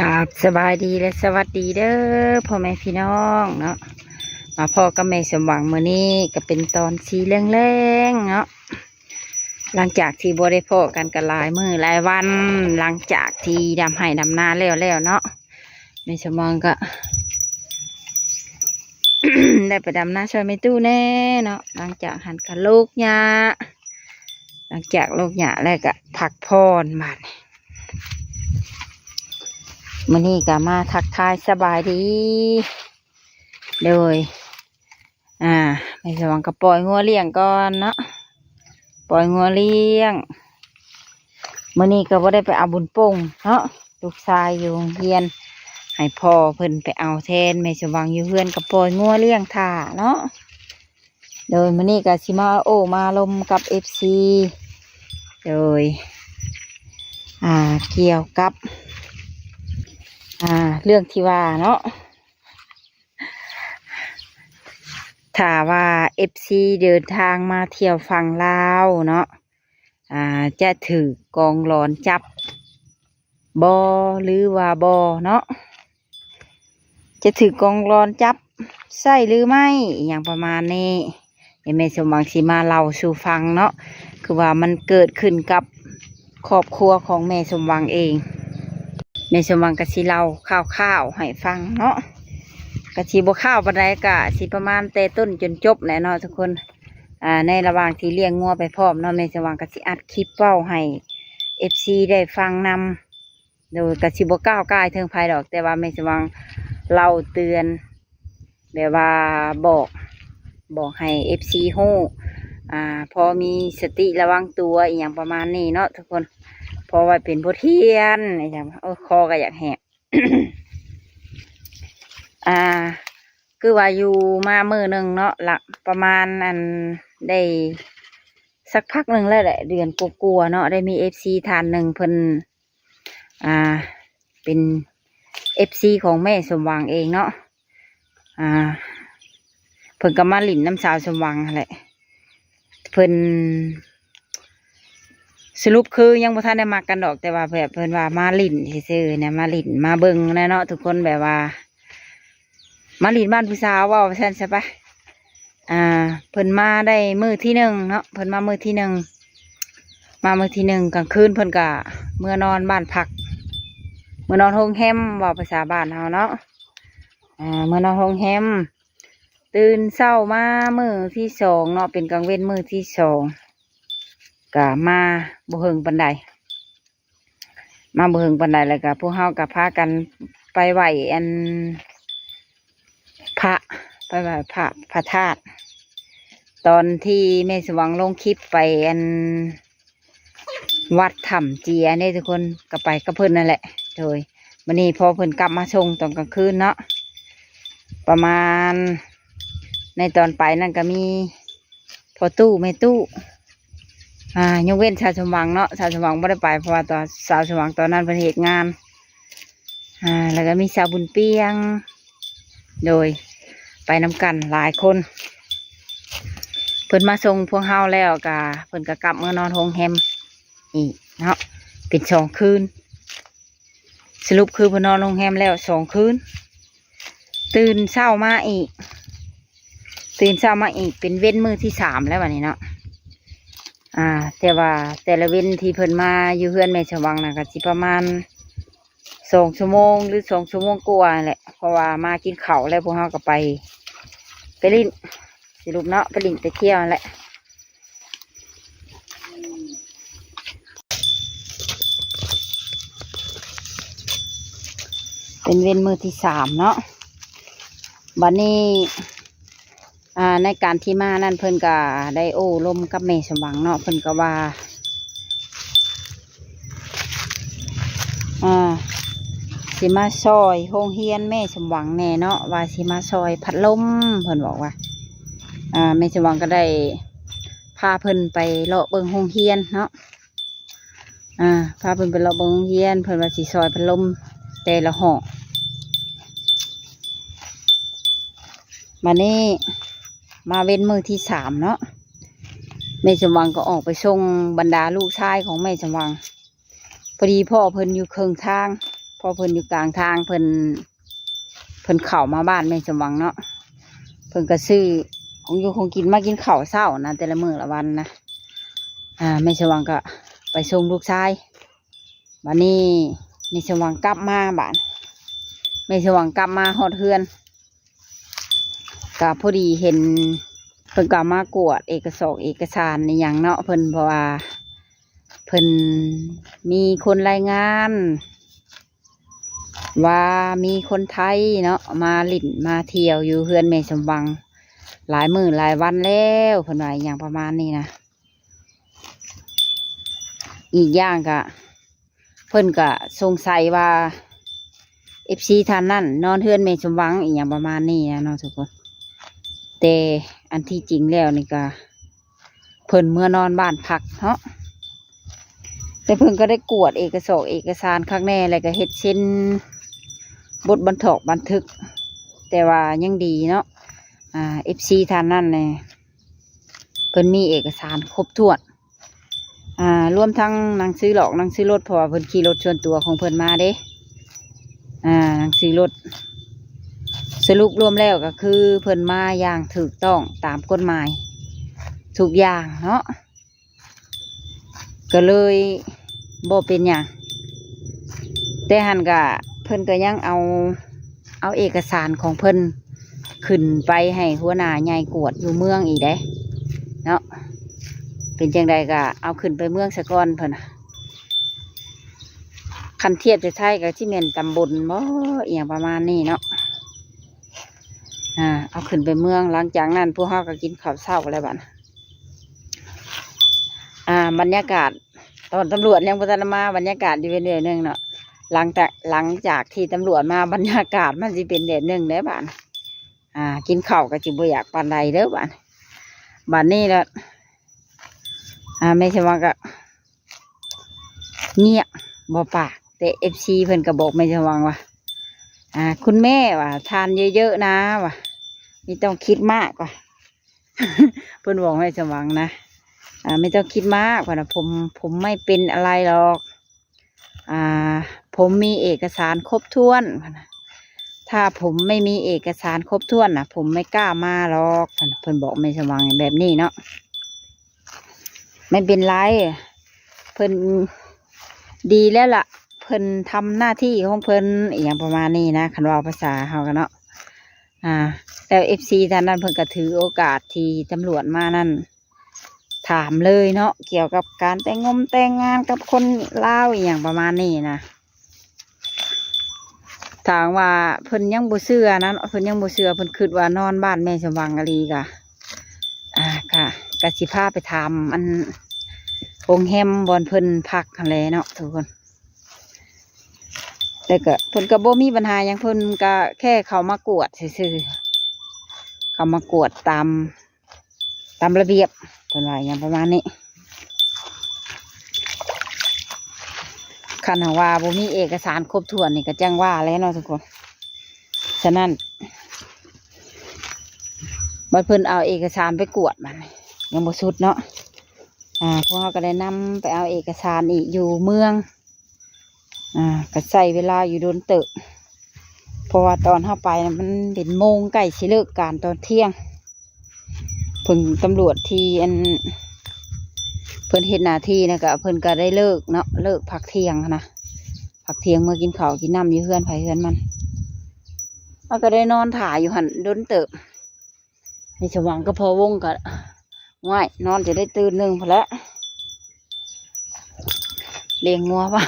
ກາບສະບາຍດີ ແລະ ສະຫວັດດີເດີພໍ່ແມ່ພີ່ນ້ອງເນາະ ມາພໍ້ກັບແມ່ສົມຫວັງມື້ນີ້ກໍເປັນຕອນສີ່ແລງໆເນາະ ຫຼັງຈາກທີ່ບໍ່ໄດ້ພໍ້ກັນກໍຫຼາຍມື້ຫຼາຍວັນ ຫຼັງຈາກທີ່ດຳໄຮ່ດຳນາແລ້ວໆເນາະ ແມ່ສົມຫວັງກໍ ໄດ້ໄປດຳນາຊ່ອຍແມ່ຕູ້ແດ່ເນາະ ຫຼັງຈາກຫັ້ນກໍໂລກຫຍ້າ ຫຼັງຈາກໂລກຫຍ້າແລ້ວກໍພັກຜ່ອນບາດນີ້ ມື້ນີ້ກໍມາທັກທາຍສະບາຍດີ ໂດຍ ອ່າ ແມ່ສະຫວັງກໍປ່ອຍງົວລ້ຽງກ່ອນເນາະ ປ່ອຍງົວລ້ຽງ ມື້ນີ້ກໍບໍ່ໄດ້ໄປເອົາບຸນໂປ່ງເນາະ ລູກຊາຍຢູ່ໂຮງຮຽນ ໃຫ້ພໍ່ເພິ່ນໄປເອົາແທນ ແມ່ສະຫວັງຢູ່ເຮືອນກໍປ່ອຍງົວລ້ຽງຖ້າເນາະ ໂດຍ ມື້ນີ້ກໍຊິມາໂອ້ມາລົມກັບເອັຟຊີ ໂດຍ ອ່າ ກ່ຽວກັບ ອ່າ ເລື່ອງທີ່ວ່າເນາະ ຖ້າວ່າເອັຟຊີເດີນທາງມາທ່ຽວຝັ່ງລາວເນາະ ອ່າ ຈະຖືກກອງຫຼອນຈັບບໍ່ ຫຼືວ່າບໍ່ເນາະ ຈະຖືກກອງຫຼອນຈັບໃຊ້ຫຼືໄມ່ ອີຫຍັງປະມານນີ້ ດຽວແມ່ສົມຫວັງຊິມາເລົ່າສູ່ຟັງເນາະ ຄືວ່າມັນເກີດຂຶ້ນກັບຄອບຄົວຂອງແມ່ສົມຫວັງເອງ ແມ່ສົມຫວັງກໍຊິເລົ່າຄ່າວໆໃຫ້ຟັງເນາະ ກໍຊິບໍ່ຄ່າວປານໃດ ກໍຊິປະມານແຕ່ຕົ້ນຈົນຈົບແຫຼະເນາະທຸກຄົນ ອ່າ ໃນລະຫວ່າງທີ່ລ້ຽງງົວໄປພ້ອມເນາະ ແມ່ສົມຫວັງກໍຊິອັດຄລິບເວົ້າໃຫ້ເອັຟຊີໄດ້ຟັງນຳ ໂດຍ ກໍຊິບໍ່ກ້າວກ່າຍເຖິງໃຜດອກ ແຕ່ວ່າແມ່ສົມຫວັງເລົ່າເຕືອນ ແບບວ່າບອກ ບອກໃຫ້ເອັຟຊີຮູ້ ອ່າ ພໍມີສະຕິລະວັງຕົວ ອີຫຍັງປະມານນີ້ເນາະທຸກຄົນ ພໍໄວ້ເປັນບົດຮຽນ ອີຫຍັງ ໂອ້ຍ ຄໍກໍຢາກແຫບ ອ່າ ຄືວ່າຢູ່ມາມື້ໜຶ່ງເນາະ ລະປະມານ ອັນ ໄດ້ສັກພັກໜຶ່ງແລ້ວແຫຼະ ເດືອນກວ່າໆເນາະ ໄດ້ມີເອັຟຊີທ່ານໜຶ່ງເພິ່ນ ອ່າ ເປັນເອັຟຊີຂອງແມ່ສົມຫວັງເອງເນາະ ອ່າ ເພິ່ນກໍມາຫຼິ້ນນຳສາວສົມຫວັງຫັ້ນແຫຼະ ເພິ່ນ ສະຫຼຸບຄືຍັງບໍ່ທັນໄດ້ມັກກັນດອກ ແຕ່ວ່າແບບເພິ່ນວ່າມາຫຼິ້ນຊື່ໆນະ ມາຫຼິ້ນມາເບິ່ງນະເນາະທຸກຄົນ ແບບວ່າມາຫຼິ້ນບ້ານຜູ້ສາວ ເວົ້າວ່າຊັ້ນຊະໄປ ອ່າ ເພິ່ນມາໄດ້ມື້ທີໜຶ່ງເນາະ ເພິ່ນມາມື້ທີໜຶ່ງ ມາມື້ທີໜຶ່ງກາງຄືນເພິ່ນກະເມືອນອນບ້ານພັກ ເມືອນອນໂຮງແຮມ ເວົ້າພາສາບ້ານເຮົາເນາະ ອ່າ ເມືອນອນໂຮງແຮມ ຕື່ນເຊົ້າມາມື້ທີສອງເນາະ ເປັນກາງເວັນມື້ທີສອງ ກະມາບໍ່ເຫິງປານໃດ ມາບໍ່ເຫິງປານໃດ ແລ້ວກະພວກເຮົາກະພາກັນໄປໄຫວ້ອັນ ພະ ໄປໄຫວ້ພະ ພະທາດ ຕອນທີ່ແມ່ສົມຫວັງລົງຄລິບໄປອັນ ວັດຖ້ຳເຈຍເດ້ທຸກຄົນ ກໍໄປກັບເພິ່ນນັ້ນແຫຼະ ໂດຍ ມື້ນີ້ພໍເພິ່ນກັບມາສົ່ງຕອນກາງຄືນເນາະ ປະມານ ໃນຕອນໄປນັ້ນກໍມີພໍ່ຕູ້ແມ່ຕູ້ ອ່າ ຍົກເວັ້ນສາວສົມຫວັງເນາະ ສາວສົມຫວັງບໍ່ໄດ້ໄປ ເພາະວ່າຕອນ ສາວສົມຫວັງຕອນນັ້ນເພິ່ນເຮັດງານ ອ່າ ແລ້ວກໍມີສາວບຸນປຽງ ໂດຍ ໄປນຳກັນຫຼາຍຄົນ ເພິ່ນມາສົ່ງພວກເຮົາແລ້ວກະ ເພິ່ນກະກັບເມືອນອນໂຮງແຮມອີກເນາະ ເປັນສອງຄືນ ສະຫຼຸບຄືເພິ່ນນອນໂຮງແຮມແລ້ວສອງຄືນ ຕື່ນເຊົ້າມາອີກ ຕື່ນເຊົ້າມາອີກ ເປັນເວັນມື້ທີສາມແລ້ວບັດນີ້ເນາະ ອ່າ ແຕ່ວ່າແຕ່ລະເວັນທີ່ເພິ່ນມາຢູ່ເຮືອນແມ່ສະຫວັງນະ ກະຊິປະມານ ສອງຊົ່ວໂມງ ຫຼື ສອງຊົ່ວໂມງກວ່າແຫຼະ ເພາະວ່າມາກິນເຂົ້າແລ້ວ ພວກເຮົາກໍໄປ ໄປຫຼິ້ນ ສະຫຼຸບເນາະ ໄປຫຼິ້ນໄປທ່ຽວຫັ້ນແຫຼະ ເປັນເວັນມື້ທີສາມເນາະ ບັດນີ້ ອ່າ ໃນການທີ່ມານັ້ນ ເພິ່ນກະໄດ້ໂອ້ລົມກັບແມ່ສົມຫວັງເນາະ ເພິ່ນກະວ່າ ອ່າ ຊິມາຊ່ອຍໂຮງຮຽນແມ່ສົມຫວັງແດ່ເນາະ ວ່າຊິມາຊ່ອຍພັດລົມ ເພິ່ນບອກວ່າ ອ່າ ແມ່ສົມຫວັງກະໄດ້ພາເພິ່ນໄປເລາະເບິ່ງໂຮງຮຽນເນາະ ອ່າ ພາເພິ່ນໄປເລາະເບິ່ງໂຮງຮຽນ ເພິ່ນວ່າຊິຊ່ອຍພັດລົມແຕ່ລະຫ້ອງ ບັດນີ້ມາເວັນມື້ທີສາມເນາະ ແມ່ສົມຫວັງກໍອອກໄປສົ່ງບັນດາລູກຊາຍຂອງແມ່ສົມຫວັງ ພໍດີພໍ້ເພິ່ນຢູ່ເຄິ່ງທາງ ພໍ ພໍເພິ່ນຢູ່ກາງທາງ ເພິ່ນ ເພິ່ນເຂົ້າມາບ້ານແມ່ສົມຫວັງເນາະ ເພິ່ນກໍຊື້ຂອງຢູ່ຂອງກິນມາກິນເຂົ້າເຊົ້ານະ ແຕ່ລະມື້ລະວັນນະ. ອ່າ ແມ່ສົມຫວັງກໍໄປສົ່ງລູກຊາຍ ບາດນີ້ແມ່ສົມຫວັງກັບມາ ບາດແມ່ສົມຫວັງກັບມາຮອດເຮືອນ ກະພໍດີເຫັນເພິ່ນກໍມາກວດເອກະສອກເອກະສານອີ່ຫຍັງເນາະ ເພິ່ນ ເພາະວ່າເພິ່ນມີຄົນລາຍງານວ່າມີຄົນໄທເນາະ ມາຫຼິ້ນມາທ່ຽວຢູ່ເຮືອນແມ່ສົມຫວັງຫຼາຍມື້ຫຼາຍວັນແລ້ວ ເພິ່ນວ່າອີ່ຫຍັງປະມານນີ້ນະ. ອີກຢ່າງກະ ເພິ່ນກະສົງໄສວ່າ ເອັຟຊີ ທ່ານນັ້ນນອນເຮືອນແມ່ສົມຫວັງອີ່ຫຍັງປະມານນີ້ນະເນາະທຸກຄົນ ແຕ່ອັນທີ່ຈິງແລ້ວນີ້ກະ ເພິ່ນເມືອນອນບ້ານພັກເນາະ ແຕ່ເພິ່ນກໍໄດ້ກວດເອກະສອກເອກະສານຄັກແນ່ ແລ້ວກໍເຮັດເຊັນບົດບັນທອກບັນທຶກ ແຕ່ວ່າຍັງດີເນາະ ອ່າ ເອັຟຊີ ທ່ານນັ້ນແນ່ ເພິ່ນມີເອກະສານຄົບຖ້ວນ ອ່າ ລວມທັງໜັງສືຫຼອກໜັງສືລົດ ເພາະວ່າເພິ່ນຂີ່ລົດສ່ວນຕົວຂອງເພິ່ນມາເດ້ ອ່າ ໜັງສືລົດ ສະຫຼຸບລວມແລ້ວກໍຄືເພິ່ນມາຢ່າງຖືກຕ້ອງຕາມກົດໝາຍທຸກຢ່າງເນາະ ກໍເລີຍບໍ່ເປັນຫຍັງ ແຕ່ຫັ້ນກະເພິ່ນກໍຍັງເອົາ ເອົາເອກະສານຂອງເພິ່ນຂຶ້ນໄປໃຫ້ຫົວໜ້າໃຫຍ່ກວດຢູ່ເມືອງອີກເດ້ເນາະ ເປັນຈັ່ງໃດກໍເອົາຂຶ້ນໄປເມືອງສາກ່ອນເພິ່ນນະ ຄັນທຽບໃສ່ໄທກໍຊິແມ່ນຕຳບົນບໍ ອີ່ຫຍັງປະມານນີ້ເນາະ ອ່າ ເອົາຂຶ້ນໄປເມືອງ ຫຼັງຈາກນັ້ນພວກເຮົາກໍກິນເຂົ້າເຊົ້າແລ້ວບັດ ອ່າ ບັນຍາກາດ ຕອນຕຳຫຼວດຍັງບໍ່ທັນມາ ບັນຍາກາດຊິເປັນແບບໜຶ່ງເນາະ ຫຼັງຈາກ ຫຼັງຈາກທີ່ຕຳຫຼວດມາ ບັນຍາກາດມັນຊິເປັນແບບໜຶ່ງເດ້ບາດ ອ່າ ກິນເຂົ້າກໍຊິບໍ່ຢາກປານໃດເດີບາດ ບາດນີ້ລະ ອ່າ ແມ່ສະຫວ່າງກໍງຽບບໍ່ປາກ ແຕ່ເອັຟຊີເພິ່ນກໍບອກແມ່ສະຫວ່າງວ່າ ອ່າ ຄຸນແມ່ວ່າ ທານເຍີະໆນາວ່າ ໄມ່ຕ້ອງຄິດມາກວ່າ ເພິ່ນບອກແມ່ສະຫວ່າງນະ ອ່າ ໄມ່ຕ້ອງຄິດມາກ ເພິ່ນວ່າ ຜົມ ຜົມໄມ່ເປັນອະໄລຫຼອກ ອ່າ ຜົມມີເອກະສານຄົບຖ້ວນ ເພິ່ນວ່າ ຖ້າຜົມໄມ່ມີເອກະສານຄົບຖ້ວນນະ ຜົມໄມ່ກ້າມາຫຼອກ ເພິ່ນ ເພິ່ນບອກແມ່ສະຫວ່າງແບບນີ້ເນາະ ໄມ່ເປັນໄລ ເພິ່ນດີແລ້ວລະ ເພິ່ນທຳໜ້າທີ່ຂອງເພິ່ນ ອີ່ຫຍັງປະມານນີ້ນະ ຄັນເວົ້າພາສາເຮົາກະເນາະ ອ່າ ແລ້ວເອັຟຊີທ່ານນັ້ນເພິ່ນກະຖືໂອກາດທີ່ຕຳຫຼວດມານັ້ນ ຖາມເລີຍເນາະ ກ່ຽວກັບການແຕ່ງງົມແຕ່ງງານກັບຄົນລາວ ອີ່ຫຍັງປະມານນີ້ນະ ຖ້າຫາກວ່າເພິ່ນຍັງບໍ່ເຊື່ອນະ ເພິ່ນຍັງບໍ່ເຊື່ອ ເພິ່ນຄິດວ່ານອນບ້ານແມ່ສະຫວ່າງອີ່ຫຼີກະ ອ່າ ກະ ກະຊິພາໄປຖາມອັນໂຮງແຮມບ່ອນເພິ່ນພັກຫັ້ນແຫຼະເນາະທຸກຄົນ ແລ້ວກະເພິ່ນກະບໍ່ມີບັນຫາຫຍັງ ເພິ່ນກະແຄ່ເຂົ້າມາກວດຊື່ໆ ເຂົ້າມາກວດຕາມ ຕາມລະບຽບ ເພິ່ນວ່າຫຍັງປະມານນີ້ ຄັນຫາກວ່າບໍ່ມີເອກະສານຄົບຖ້ວນນີ້ກະຈັ່ງວ່າແຫຼະເນາະທຸກຄົນ ສະນັ້ນ ບັດເພິ່ນເອົາເອກະສານໄປກວດ ບັດນີ້ຍັງບໍ່ສຸດເນາະ ອ່າ ພວກເຮົາກະໄດ້ນຳໄປເອົາເອກະສານອີກຢູ່ເມືອງ ອ່າ ກະໃຊ້ເວລາຢູ່ດົນເຕີບ ເພາະວ່າຕອນເຮົາໄປນະ ມັນເປັນໂມງໃກ້ຊິເລີກການຕອນທ່ຽງ ເພິ່ນ ຕຳຫຼວດທີ່ອັນ ເພິ່ນເຮັດໜ້າທີ່ນະ ກະເພິ່ນກະໄດ້ເລີກເນາະ ເລີກພັກທ່ຽງຫັ້ນນະ ພັກທ່ຽງເມືອກິນເຂົ້າກິນນ້ຳຢູ່ເຮືອນໃຜເຮືອນມັນ ເຮົາກະໄດ້ນອນຖ້າຢູ່ຫັ້ນດົນເຕີບ ແມ່ສະຫວ່າງກັບພໍ່ວົງກະ ໂອ້ຍ ນອນຈົນໄດ້ຕື່ນໜຶ່ງພຸ້ນແຫຼະ ລ້ຽງງົວວ່າ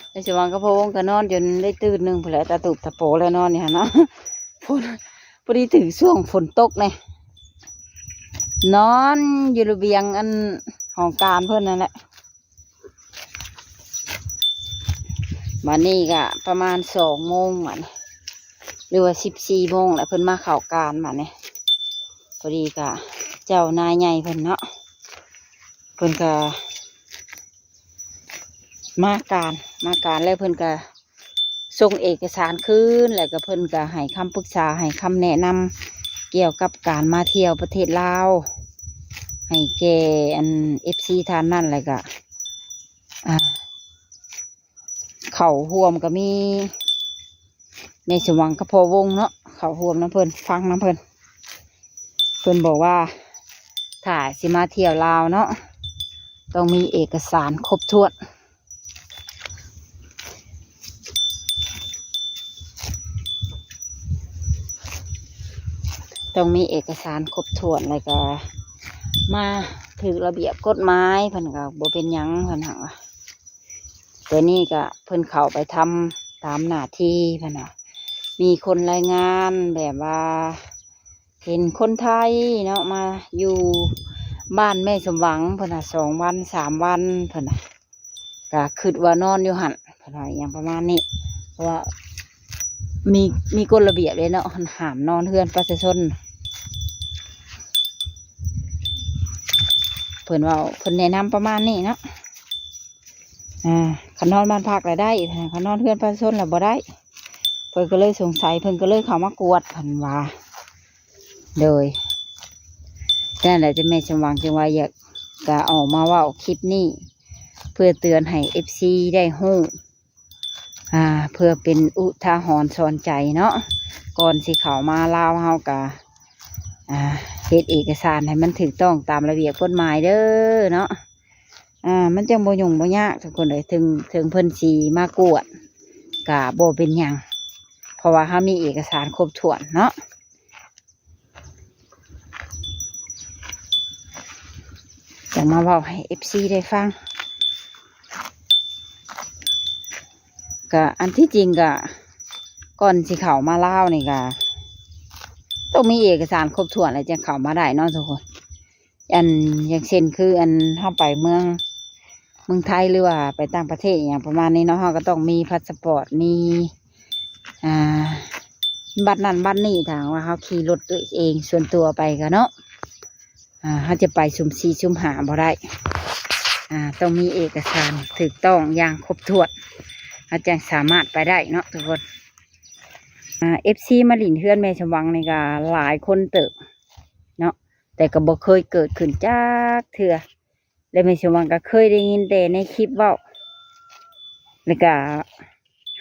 ແມ່ສະຫວ່າງກັບພໍ່ວົງກະນອນຈົນໄດ້ຕື່ນໜຶ່ງພຸ້ນແຫຼະ ຕາຕູບຕາໂປແລ້ວນອນຢູ່ຫັ້ນເນາະ ຝົນ ພໍດີຖືກຊ່ວງຝົນຕົກແນ່ ນອນຢູ່ລະບຽງອັນຫ້ອງການເພິ່ນຫັ້ນແຫຼະ ບາດນີ້ກະປະມານສອງໂມງບາດນີ້ ຫຼືວ່າສິບສີ່ໂມງແຫຼະ ເພິ່ນມາເຂົ້າການບາດນີ້ ພໍດີກະເຈົ້ານາຍໃຫຍ່ເພິ່ນເນາະ ເພິ່ນກະມາການ ມາການແລ້ວເພິ່ນກະສົ່ງເອກະສານຄືນ ແລ້ວກະເພິ່ນກະໃຫ້ຄຳປຶກສາ ໃຫ້ຄຳແນະນຳກ່ຽວກັບການມາທ່ຽວປະເທດລາວ ໃຫ້ແກ່ອັນ ເອັຟຊີ ທ່ານນັ້ນ ແລ້ວກະ ອ່າ ເຂົ້າຮ່ວມກໍມີແມ່ສົມຫວັງກັບພໍ່ວົງເນາະ ເຂົ້າຮ່ວມນຳເພິ່ນ ຟັງນຳເພິ່ນ. ເພິ່ນບອກວ່າ ຖ້າຊິມາທ່ຽວລາວເນາະ ຕ້ອງມີເອກະສານຄົບຖ້ວນ ຕ້ອງມີເອກະສານຄົບຖ້ວນ ແລ້ວກໍມາຖືກລະບຽບກົດໝາຍ ເພິ່ນກໍບໍ່ເປັນຫຍັງ ເພິ່ນຫັ້ນວ່າ. ແຕ່ນີ້ກໍເພິ່ນເຂົ້າໄປທຳຕາມໜ້າທີ່ ເພິ່ນວ່າ ມີຄົນລາຍງານແບບວ່າເຫັນຄົນໄທເນາະ ມາຢູ່ບ້ານແມ່ສົມຫວັງ ເພິ່ນວ່າ ສອງວັນ ສາມວັນ ເພິ່ນວ່າ ກະຄິດວ່ານອນຢູ່ຫັ້ນ ເພິ່ນວ່າຫຍັງປະມານນີ້ ເພາະວ່າມີ ມີກົດລະບຽບເດ້ເນາະ ຫ້າມນອນເຮືອນປະຊາຊົນ ເພິ່ນເວົ້າ ເພິ່ນແນະນຳປະມານນີ້ເນາະ. ອ່າ ຄັນນອນບ້ານພັກລະໄດ້ ຄັນນອນເຮືອນປະຊາຊົນລະບໍ່ໄດ້ ເພິ່ນກໍເລີຍສົງໄສ ເພິ່ນກໍເລີຍເຂົ້າມາກວດ ເພິ່ນວ່າ. ໂດຍ ນັ້ນແຫຼະ ເຈົ້າແມ່ສົມຫວັງຈຶ່ງວ່າຢາກ ກະອອກມາເວົ້າຄລິບນີ້ ເພື່ອເຕືອນໃຫ້ເອັຟຊີໄດ້ຮູ້ ອ່າ ເພື່ອເປັນອຸທາຫອນສອນໃຈເນາະ ກ່ອນຊິເຂົ້າມາລາວ ເຮົາກະ ອ່າ ເຮັດເອກະສານໃຫ້ມັນຖືກຕ້ອງຕາມລະບຽບກົດໝາຍເດີເນາະ. ອ່າ ມັນຈັ່ງບໍ່ຫຍຸ້ງບໍ່ຍາກທຸກຄົນເອີຍ ເຖິງ ເຖິງເພິ່ນຊິມາກວດກະບໍ່ເປັນຫຍັງ ເພາະວ່າເຮົາມີເອກະສານຄົບຖ້ວນເນາະ. ຈະມາເວົ້າໃຫ້ເອັຟຊີໄດ້ຟັງ ກະອັນທີ່ຈິງກະ ກ່ອນຊິເຂົ້າມາລາວນີ້ກະ ຕ້ອງມີເອກະສານຄົບຖ້ວນແລ້ວຈັ່ງເຂົ້າມາໄດ້ເນາະທຸກຄົນ. ອັນ ຢ່າງເຊັ່ນຄືອັນເຮົາໄປເມືອງ ເມືອງໄທ ຫຼືວ່າໄປຕ່າງປະເທດອີ່ຫຍັງປະມານນີ້ເນາະ ເຮົາກໍຕ້ອງມີພາສະປອດ ມີ ອ່າ ບັດນັ້ນບັດນີ້ ຖ້າຫາກວ່າເຮົາຂີ່ລົດໂດຍເອງສ່ວນຕົວໄປກະເນາະ ອ່າ ເຮົາຈະໄປຊຸ່ມສີ່ຊຸ່ມຫ້າບໍ່ໄດ້ ອ່າ ຕ້ອງມີເອກະສານຖືກຕ້ອງຢ່າງຄົບຖ້ວນ ເຮົາຈັ່ງສາມາດໄປໄດ້ເນາະທຸກຄົນ. ອ່າ ເອັຟຊີມາຫຼິ້ນເຮືອນແມ່ສົມຫວັງນີ້ກະຫຼາຍຄົນເຕີບເນາະ ແຕ່ກໍບໍ່ເຄີຍເກີດຂຶ້ນຈັກເທື່ອ ແລະ ແມ່ສົມຫວັງກໍເຄີຍໄດ້ຍິນແຕ່ໃນຄລິບເວົ້າ ແລ້ວກໍ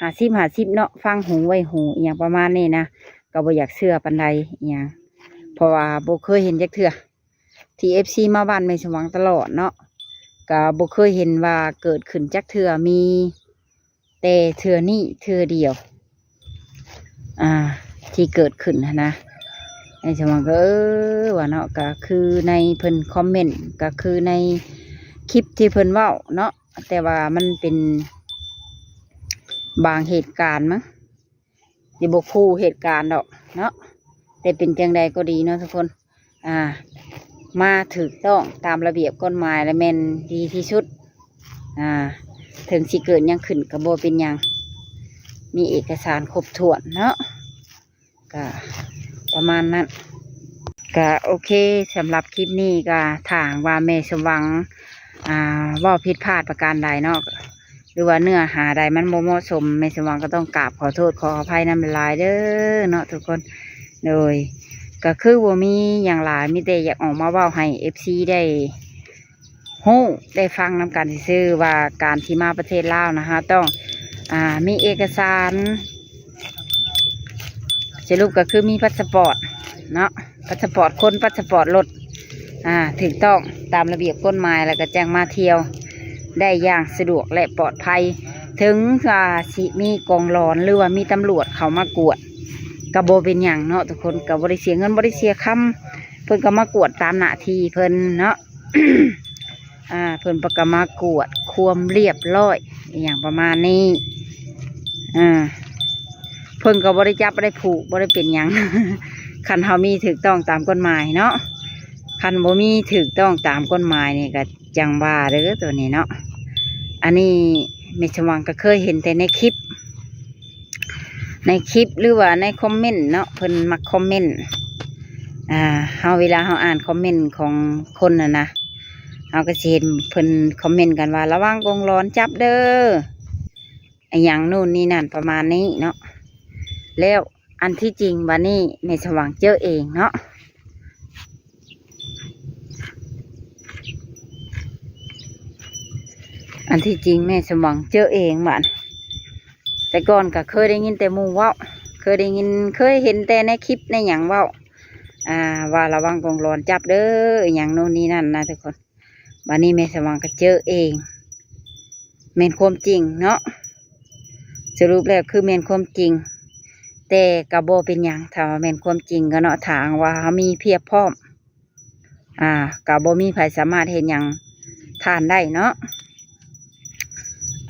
ຫ້າສິບຫ້າສິບເນາະ ຟັງຫູໄວ້ຫູ ອີ່ຫຍັງປະມານນີ້ນະ ກໍບໍ່ຢາກເຊື່ອປານໃດອີ່ຫຍັງ ເພາະວ່າບໍ່ເຄີຍເຫັນຈັກເທື່ອ ທີ່ເອັຟຊີມາບ້ານແມ່ສົມຫວັງຕະຫຼອດເນາະ ກໍບໍ່ເຄີຍເຫັນວ່າເກີດຂຶ້ນຈັກເທື່ອ ມີ ແຕ່ເທື່ອນີ້ເທື່ອດຽວ ອ່າ ທີ່ເກີດຂຶ້ນຫັ້ນນະ ແມ່ສົມຫວັງກໍ ເອີ ວ່າເນາະ ກໍຄືໃນເພິ່ນຄອມເມັນ ກໍຄືໃນຄລິບທີ່ເພິ່ນເວົ້າເນາະ ແຕ່ວ່າມັນເປັນບາງເຫດການມັ້ງ ຊິບໍ່ຄູ່ເຫດການດອກເນາະ ແຕ່ເປັນຈັ່ງໃດກໍດີເນາະທຸກຄົນ ອ່າ ມາຖືກຕ້ອງຕາມລະບຽບກົດໝາຍລະແມ່ນດີທີ່ສຸດ ອ່າ ເຖິງຊິເກີດຫຍັງຂຶ້ນກໍບໍ່ເປັນຫຍັງ ມີເອກະສານຄົບຖ້ວນເນາະ ກະປະມານນັ້ນ ກະໂອເຄ ສຳລັບຄລິບນີ້ກະ ຖ້າຫາກວ່າແມ່ສົມຫວັງ ອ່າ ເວົ້າຜິດພາດປະການໃດເນາະ ຫຼືວ່າເນື້ອຫາໃດມັນບໍ່ເໝາະສົມ ແມ່ສົມຫວັງກໍຕ້ອງກາບຂໍໂທດຂໍອະໄພນຳຫຼາຍໆເດີເນາະທຸກຄົນ. ໂດຍ ກໍຄືບໍ່ມີຫຍັງຫຼາຍ ມີແຕ່ຢາກອອກມາເວົ້າໃຫ້ເອັຟຊີໄດ້ຮູ້ໄດ້ຟັງນຳກັນຊື່ໆ ວ່າການທີ່ມາປະເທດລາວນະ ເຮົາຕ້ອງ ອ່າ ມີເອກະສານ ສະຫຼຸບກໍຄືມີພາສະປອດເນາະ ພາສະປອດຄົນ ພາສະປອດລົດ ອ່າ ຖືກຕ້ອງຕາມລະບຽບກົດໝາຍ ແລ້ວກໍຈັ່ງມາທ່ຽວໄດ້ຢ່າງສະດວກ ແລະ ປອດໄພ. ເຖິງວ່າຊິມີກອງຫຼອນ ຫຼືວ່າມີຕຳຫຼວດເຂົ້າມາກວດ ກໍບໍ່ເປັນຫຍັງເນາະທຸກຄົນ ກໍບໍ່ໄດ້ເສຍເງິນ ບໍ່ໄດ້ເສຍຄຳ ເພິ່ນກໍມາກວດຕາມໜ້າທີ່ເພິ່ນເນາະ. ອ່າ ເພິ່ນປະກະມາກວດຄວາມລຽບຮ້ອຍ ອີ່ຫຍັງປະມານນີ້ ອ່າ ເພິ່ນກໍບໍ່ໄດ້ຈັບ ບໍ່ໄດ້ຜູກ ບໍ່ໄດ້ເປັນຫຍັງ ຄັນເຮົາມີຖືກຕ້ອງຕາມກົດໝາຍເນາະ ຄັນບໍ່ມີຖືກຕ້ອງຕາມກົດໝາຍນີ້ກໍຈັ່ງວ່າເດີໂຕນີ້ເນາະ. ອັນນີ້ແມ່ສະຫວ່າງກໍເຄີຍເຫັນແຕ່ໃນຄລິບ ໃນຄລິບ ຫຼືວ່າໃນຄອມເມັນເນາະ ເພິ່ນມັກຄອມເມັນ ອ່າ ເຮົາ ເວລາເຮົາອ່ານຄອມເມັນຂອງຄົນຫັ້ນນະ ເຮົາກໍຊິເຫັນເພິ່ນຄອມເມັນກັນວ່າ ລະວັງກົງຫຼອນຈັບເດີ ອີ່ຫຍັງໂນ່ນນີ້ນັ້ນປະມານນີ້ເນາະ. ແລ້ວອັນທີ່ຈິງບາດນີ້ແມ່ສະຫວ່າງເຈີເອງເນາະ ອັນທີ່ຈິງແມ່ສະຫວ່າງເຈີເອງບາດ ແຕ່ກ່ອນກໍເຄີຍໄດ້ຍິນແຕ່ໝູ່ເວົ້າ ເຄີຍໄດ້ຍິນ ເຄີຍເຫັນແຕ່ໃນຄລິບໃນຫຍັງເວົ້າ ອ່າ ວ່າລະວັງກົງຫຼອນຈັບເດີ້ ອີຫຍັງໂນ່ນນີ້ນັ້ນນະທຸກຄົນ. ບາດນີ້ແມ່ສະຫວ່າງກໍເຈີເອງ ແມ່ນຄວາມຈິງເນາະ ສະຫຼຸບແລ້ວຄືແມ່ນຄວາມຈິງ ແຕ່ກໍບໍ່ເປັນຫຍັງ ຖ້າວ່າແມ່ນຄວາມຈິງກໍເນາະ ຖ້າຫາກວ່າເຮົາມີພຽບພ້ອມ ອ່າ ກໍບໍ່ມີໃຜສາມາດເຮັດຫຍັງທ່ານໄດ້ເນາະ.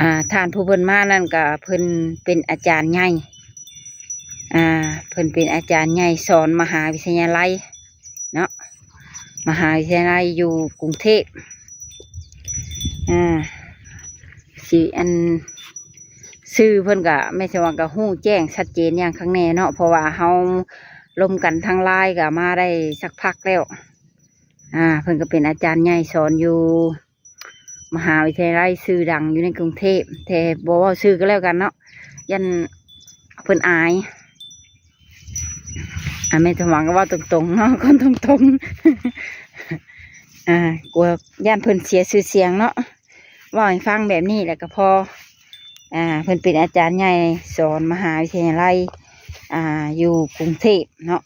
ອ່າ ທ່ານຜູ້ເພິ່ນມານັ້ນກໍເພິ່ນເປັນອາຈານໃຫຍ່ ອ່າ ເພິ່ນເປັນອາຈານໃຫຍ່ສອນມະຫາວິທະຍາໄລເນາະ ມະຫາວິທະຍາໄລຢູ່ກຸງເທບ ອ່າ ຊິອັນ ຊື່ເພິ່ນກະ ແມ່ນຊິວ່າກະຮູ້ແຈ້ງຊັດເຈນຢ່າງຄັກແນ່ເນາະ ເພາະວ່າເຮົາລົມກັນທາງ LINE ກະມາໄດ້ສັກພັກແລ້ວ ອ່າ ເພິ່ນກະເປັນອາຈານໃຫຍ່ສອນຢູ່ມະຫາວິທະຍາໄລຊື່ດັງຢູ່ໃນກຸງເທບ ແຕ່ບໍ່ເວົ້າຊື່ກໍແລ້ວກັນເນາະ ຢ້ານເພິ່ນອາຍ ອ່າ ແມ່ນສະຫວ່າງກໍເວົ້າຕົງໆເນາະ ຄົນຕົງໆ ອ່າ ກົວຢ້ານເພິ່ນເສຍຊື່ສຽງເນາະ ເວົ້າໃຫ້ຟັງແບບນີ້ແຫຼະກໍພໍ ອ່າ ເພິ່ນເປັນອາຈານໃຫຍ່ສອນມະຫາວິທະຍາໄລ ອ່າ ຢູ່ກຸງເທບເນາະ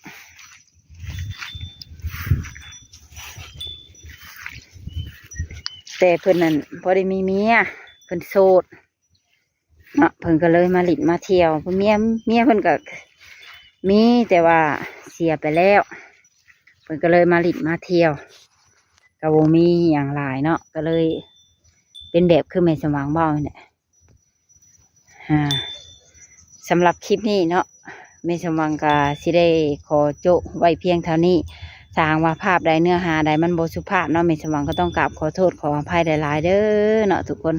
ແຕ່ເພິ່ນນັ້ນບໍ່ໄດ້ມີເມຍ ເພິ່ນໂສດເນາະ ເພິ່ນກໍເລີຍມາຫຼິ້ນມາທ່ຽວ ເມຍ ເມຍເພິ່ນກໍມີ ແຕ່ວ່າເສຍໄປແລ້ວ ເພິ່ນກໍເລີຍມາຫຼິ້ນມາທ່ຽວ ກໍບໍ່ມີຫຍັງຫຼາຍເນາະ ກໍເລີຍເປັນແບບຄືແມ່ສະຫວ່າງເວົ້ານີ້ແຫຼະ. ອ່າ ສຳລັບຄລິບນີ້ເນາະ ແມ່ສະຫວ່າງກໍຊິໄດ້ຂໍໂຈະໄວ້ພຽງເທົ່ານີ້ ຖ້າຫາກວ່າພາບໃດເນື້ອຫາໃດມັນບໍ່ສຸພາບເນາະ ແມ່ສະຫວ່າງກໍຕ້ອງກາບຂໍໂທດຂໍອະໄພຫຼາຍໆເດີ້ເນາະທຸກຄົນ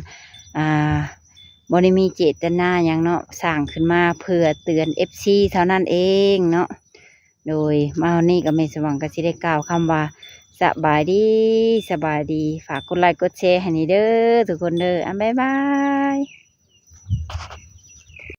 ອ່າ ບໍ່ໄດ້ມີເຈດຕະນາຫຍັງເນາະ ສ້າງຂຶ້ນມາເພື່ອເຕືອນເອັຟຊີເທົ່ານັ້ນເອງເນາະ. ໂດຍ ມາຮອດນີ້ກໍແມ່ສະຫວ່າງກໍຊິໄດ້ກ່າວຄຳວ່າ ສະບາຍດີ ສະບາຍດີ ຝາກກົດໄລກົດແຊໃຫ້ແດ່ເດີ້ທຸກຄົນເດີ້ ອ່າ ບາຍບາຍ.